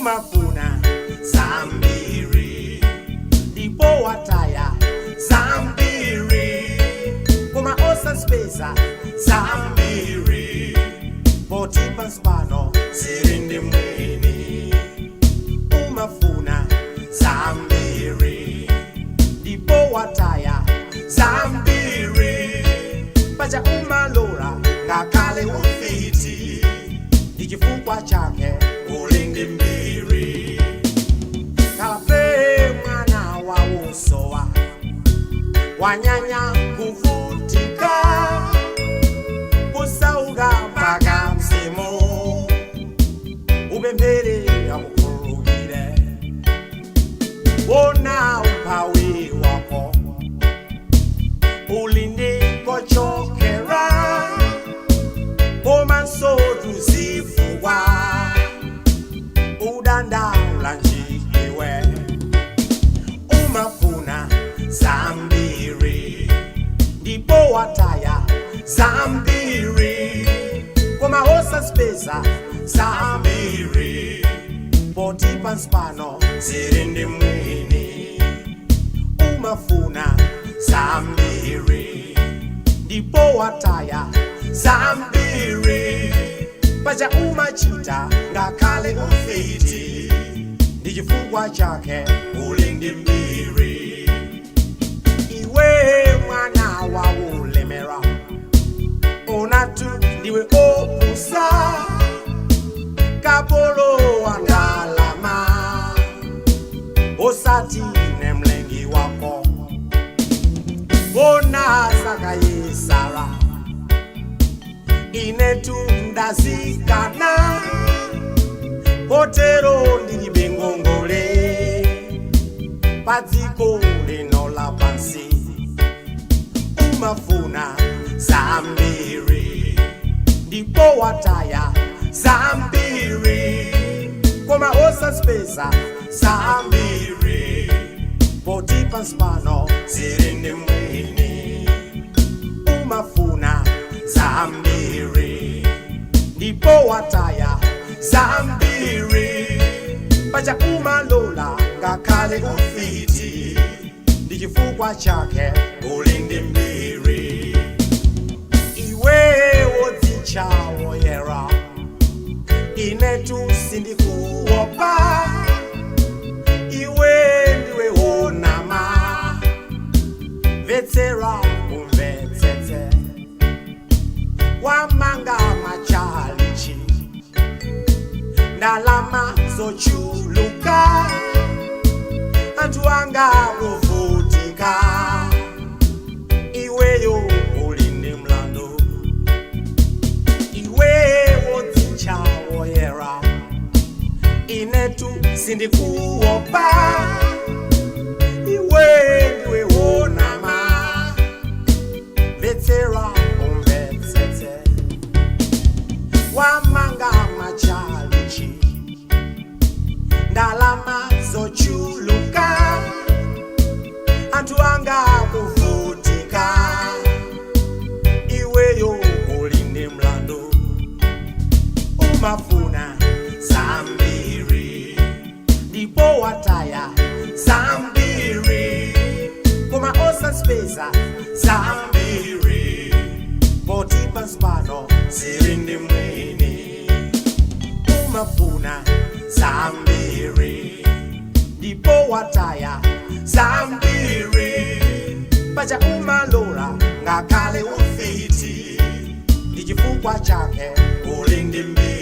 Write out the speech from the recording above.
Umafuna zambiri ndipo wataya zambiri, koma osazipeza zambiri, poti pansi pano zili ndi mwini. Umafuna zambiri ndipo wataya zambiri, paja umalola ngakhale ufiti, ndi chifukwa chake uli ndi mbiri. Kalape mwana wausowa, wanyanya kuvutika, kusauka mpaka mzimu, upemphere akukhululukire. Wona umphawi wako uli ndi kochokera, komanso tuzifukwa udandaula njiiwe. Umafuna zambiri ndipo wataya zambiri, koma osazipeza zambiri, poti pansi pano zili ndi mwini. Umafuna zambiri ndipo wataya zambiri, paja umachita ngakhale ufiti, ndi chifukwa chake uli ndi mbiri. Iwe mwana wa ulemera, onatu ndiwe opusa, kapolo wa ndalama, osati ne mlengi wako. Bona zakayisara, inetu ndazikana, kotero ndilibe ngongole padziko lino lapansi. Umafuna zambiri ndipo wataya zambiri, koma osazipeza zambiri, poti pansi pano zili ndi mwini. Umafuna zambiri ndipo wataya zambiri, paja umalola ngakhale ufiti, ndi chifukwa chake uli ndi mbiri. Iwe wodzitcha woyera, inetu sindikuopa, iwe ndiwe wonama, mvetsera umvetsetse. Wamanga machalichi, ndalama zochuluka, anthu anga kuvutika, iweyo uli ndi mlandu. Iwe wodzitcha woyera, inetu sindikuopa, iwe ndiwe wonama, mvetsera umvetsetse. Wamanga machalichi, ndalama zochuluka, anthu anga kuvutika, iweyo uli ndi mlandu. Umafuna zambiri ndipo wataya zambiri, koma osazipeza zambiri, poti pansi pano zili ndi mwini. Umafuna zambiri ndipo wataya zambiri, paja umalola ngakhale ufiti, ndi chifukwa chake uli ndi mbiri.